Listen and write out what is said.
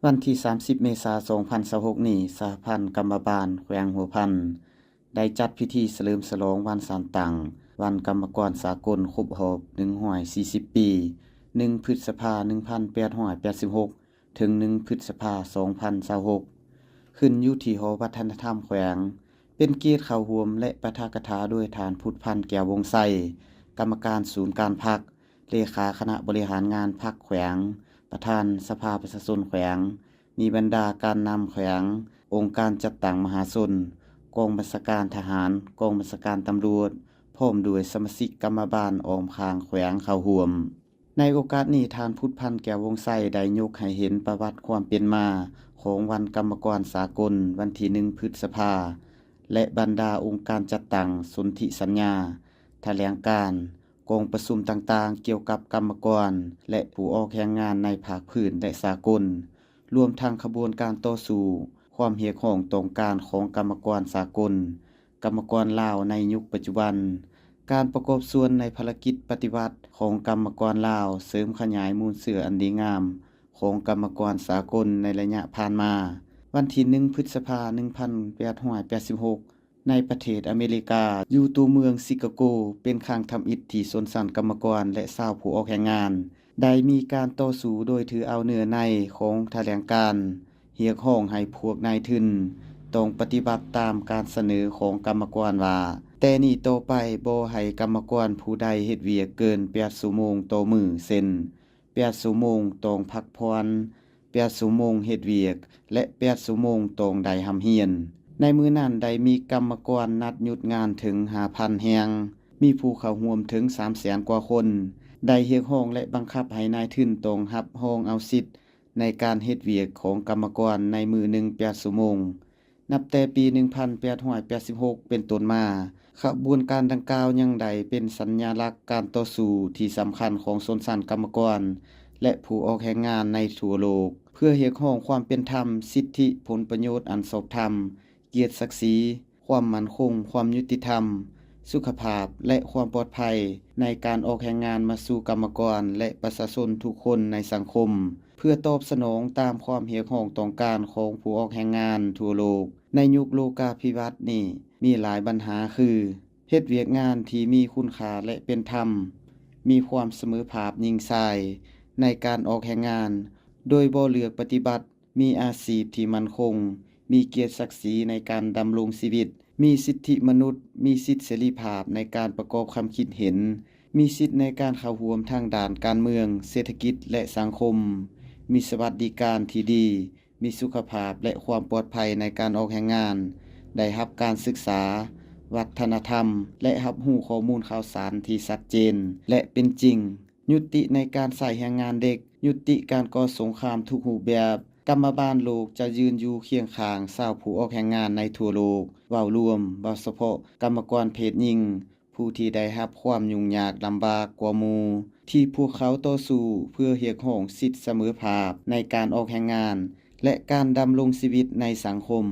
ວັນທີສາມສິບ ເມສາ ສອງພັນຊາວຫົກນີ້, ສະຫະພັນກຳມະບານແຂວງຫົວພັນ ໄດ້ຈັດພິທີສະເຫຼີມສະຫຼອງວັນສັນຕັ້ງວັນກຳມະກອນສາກົນຄົບຮອບໜຶ່ງຮ້ອຍສີ່ສິບປີ, ໜຶ່ງ ພຶດສະພາ ໜຶ່ງພັນແປດຮ້ອຍແປດສິບຫົກ ເຖິງ ໜຶ່ງ ພຶດສະພາ ສອງພັນຊາວຫົກ ຂຶ້ນຢູ່ທີ່ຫໍວັດທະນະທຳແຂວງ. ເປັນກຽດເຂົ້າຮ່ວມ ແລະ ປາຖະກະຖາໂດຍທ່ານ ພຸດພັນ ແກ້ວວົງໄຊ, ກຳມະການສູນກາງພັກ, ເລຂາຄະນະບໍລິຫານງານພັກແຂວງ, ປະທານສະພາປະຊາຊົນແຂວງ, ມີບັນດາການນຳແຂວງ, ອົງການຈັດຕັ້ງມະຫາຊົນ, ກອງບັນຊາການທະຫານ, ກອງບັນຊາການຕຳຫຼວດ, ພ້ອມດ້ວຍສະມາຊິກກຳມະບານອ້ອມຂ້າງແຂວງເຂົ້າຮ່ວມ. ໃນໂອກາດນີ້, ທ່ານ ພຸດພັນ ແກ້ວວົງໄຊ ໄດ້ຍົກໃຫ້ເຫັນປະຫວັດຄວາມເປັນມາຂອງວັນກຳມະກອນສາກົນວັນທີໜຶ່ງ ພຶດສະພາ ແລະ ບັນດາອົງການຈັດຕັ້ງ, ສົນທິສັນຍາ, ຖະແຫຼງການ, ກອງປະຊຸມຕ່າງໆກ່ຽວກັບກຳມະກອນ ແລະ ຜູ້ອອກແຮງງານໃນພາກພື້ນ ແລະ ສາກົນ, ລວມທັງຂະບວນການຕໍ່ສູ້, ຄວາມຮຽກຮ້ອງຕ້ອງການຂອງກຳມະກອນສາກົນ, ກຳມະກອນລາວໃນຍຸກປັດຈຸບັນ, ການປະກອບສ່ວນໃນພາລະກິດປະຕິວັດຂອງກຳມະກອນລາວ, ເສີມຂະຫຍາຍມູນເຊື້ອອັນດີງາມຂອງກຳມະກອນສາກົນໃນໄລຍະຜ່ານມາ. ວັນທີໜຶ່ງ ພຶດສະພາ ໜຶ່ງພັນແປດຮ້ອຍແປດສິບຫົກ ໃນປະເທດອາເມລິກາ, ຢູ່ຕົວເມືອງຊິກາໂກ, ເປັນຄັ້ງທຳອິດທີ່ຊົນຊັ້ນກຳມະກອນ ແລະ ຊາວຜູ້ອອກແຮງງານ ໄດ້ມີການຕໍ່ສູ້ໂດຍຖືເອົາເນື້ອໃນຂອງຖະແຫຼງການ ຮຽກຮ້ອງໃຫ້ພວກນາຍທຶນຕ້ອງປະຕິບັດຕາມການສະເໜີຂອງກຳມະກອນວ່າ, ແຕ່ນີ້ຕໍ່ໄປບໍ່ໃຫ້ກຳມະກອນຜູ້ໃດເຮັດວຽກເກີນແປດຊົ່ວໂມງຕໍ່ມື້, ເຊັ່ນ ແປດຊົ່ວໂມງຕ້ອງພັກຜ່ອນ, ແປດຊົ່ວໂມງເຮັດວຽກ ແລະ ແປດຊົ່ວໂມງຕ້ອງໄດ້ຮ່ຳຮຽນ. ໃນມື້ນັ້ນໄດ້ມີກຳມະກອນນັດຢຸດງານເຖິງຫ້າພັນແຮງ, ມີຜູ້ເຂົ້າຮ່ວມເຖິງສາມແສນກວ່າຄົນ, ໄດ້ຮຽກຮ້ອງ ແລະ ບັງຄັບໃຫ້ນາຍທຶນຕ້ອງຮັບຮອງເອົາສິດໃນການເຮັດວຽກຂອງກຳມະກອນໃນມື້ໜຶ່ງແປດຊົ່ວໂມງ. ນັບແຕ່ປີໜຶ່ງພັນແປດຮ້ອຍແປດສິບຫົກເປັນຕົ້ນມາ, ຂະບວນການດັ່ງກ່າວຍັງໄດ້ເປັນສັນຍາລັກການຕໍ່ສູ້ທີ່ສຳຄັນຂອງຊົນຊັ້ນກຳມະກອນ ແລະ ຜູ້ອອກແຮງງານໃນທົ່ວໂລກ, ເພື່ອຮຽກຮ້ອງຄວາມເປັນທຳ, ສິດທິ, ຜົນປະໂຫຍດອັນຊອບທຳ, ກຽດສັກສີ, ຄວາມໝັ້ນຄົງ, ຄວາມຍຸຕິທຳ, ສຸຂະພາບ ແລະ ຄວາມປອດໄພໃນການອອກແຮງງານມາສູ່ກຳມະກອນ ແລະ ປະຊາຊົນທຸກຄົນໃນສັງຄົມ, ເພື່ອຕອບສະໜອງຕາມຄວາມຮຽກຮ້ອງຕ້ອງການຂອງຜູ້ອອກແຮງງານທົ່ວໂລກ. ໃນຍຸກໂລກາພິວັດນີ້, ມີຫຼາຍບັນຫາຄື ເຮັດວຽກງານທີ່ມີຄຸນຄ່າ ແລະ ເປັນທຳ, ມີຄວາມສະເໝີພາບຍິງຊາຍໃນການອອກແຮງງານໂດຍບໍ່ເລືອກປະຕິບັດ, ມີອາຊີບທີ່ໝັ້ນຄົງ, ມີກຽດສັກສີໃນການດຳລົງຊີວິດ, ມີສິດທິມະນຸດ, ມີສິດເສລີພາບໃນການປະກອບຄຳຄິດເຫັນ, ມີສິດໃນການເຂົ້າຮ່ວມທາງດ້ານການເມືອງ, ເສດຖະກິດ ແລະ ສັງຄົມ, ມີສະຫວັດດີການທີ່ດີ, ມີສຸຂະພາບ ແລະ ຄວາມປອດໄພໃນການອອກແຮງງານ, ໄດ້ຮັບການສຶກສາ, ວັດທະນະທຳ ແລະ ຮັບຮູ້ຂໍ້ມູນຂ່າວສານທີ່ຊັດເຈນ ແລະ ເປັນຈິງ, ຍຸຕິໃນການໃຊ້ແຮງງານເດັກ, ຍຸຕິການກໍ່ສົງຄາມທຸກຮູບແບບ. ກຳມະບານໂລກຈະຢືນຢູ່ຄຽງຂ້າງຊາວຜູ້ອອກແຮງງານໃນທົ່ວໂລກ. ເວົ້າລວມ, ເວົ້າສະເພາະກຳມະກອນເພດຍິງ, ຜູ້ທີ່ໄດ້ຮັບຄວາມຫຍຸ້ງຍາກລຳບາກກວ່າໝູ່, ທີ່ພວກເຂົາຕໍ່ສູ້ເພື່ອຮຽກຮ້ອງສິດສະເໝີພາບໃນການອອກແຮງງານ ແລະ ການດຳລົງຊີວິດໃນສັງຄົມ.